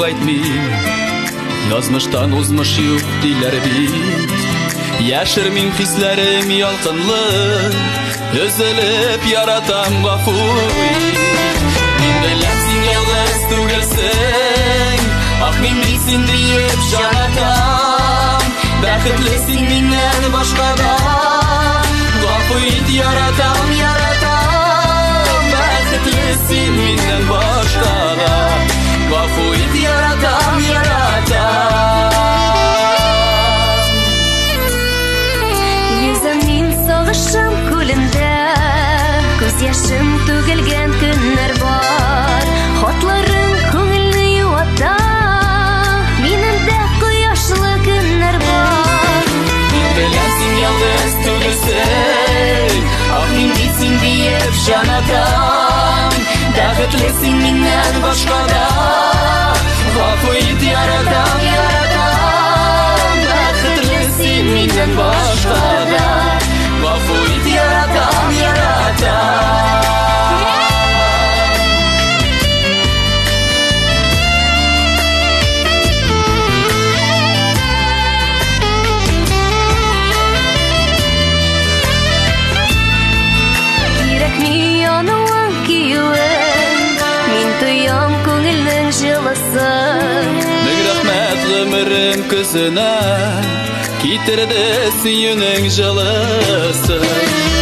әйтмим. Язмыштан узмыш юк диләр бит. Яшермим хисләрем ялкынлы, өзелеп яратам, гафу ит. Мин беләм, син ялгыз түгелсең, ах, мин бит син диеп җанатам. Бәхетле син миннән башка да, гафу ит, яратам, яратам. Бәхетле син миннән башка да, гафу ит, яратам, яратам. Йөзәм мин сагышым күлендә, күз яшем түгелгән көннәр бар. Хатларың күңелне юата, минем дә кояшлы көннәр бар. Мин беләм, син ялгыз түгелсең, ах, мин бит син диеп җанатам. Бәхетле син миннән башка да, гафу ит, яратам, яратам. Бәхетле син миннән башка да, гафу ит, яратам, яратам. Кирәкми януың, киюең, мин тоям күңелнең җылысын. Мең рәхмәт гомерем көзенә, китерде сөюнең җылысын.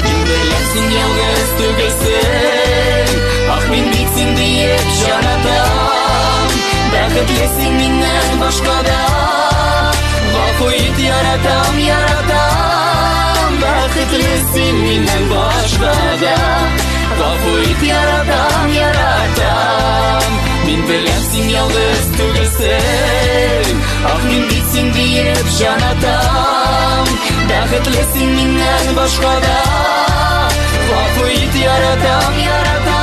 Мин беләм, син ялгыз түгелсең, ах, мин бит син диеп җанатам. Бәхетле син миннән башка да, гафу ит, яратам, яратам. Бәхетле син миннән башка да, гафу ит, яратам, яратам. Мин беләм, син ялгыз түгелсең, ах, мин бит син диеп җанатам. Бәхетле син миннән башка да, гафу ит, яратам, яратам.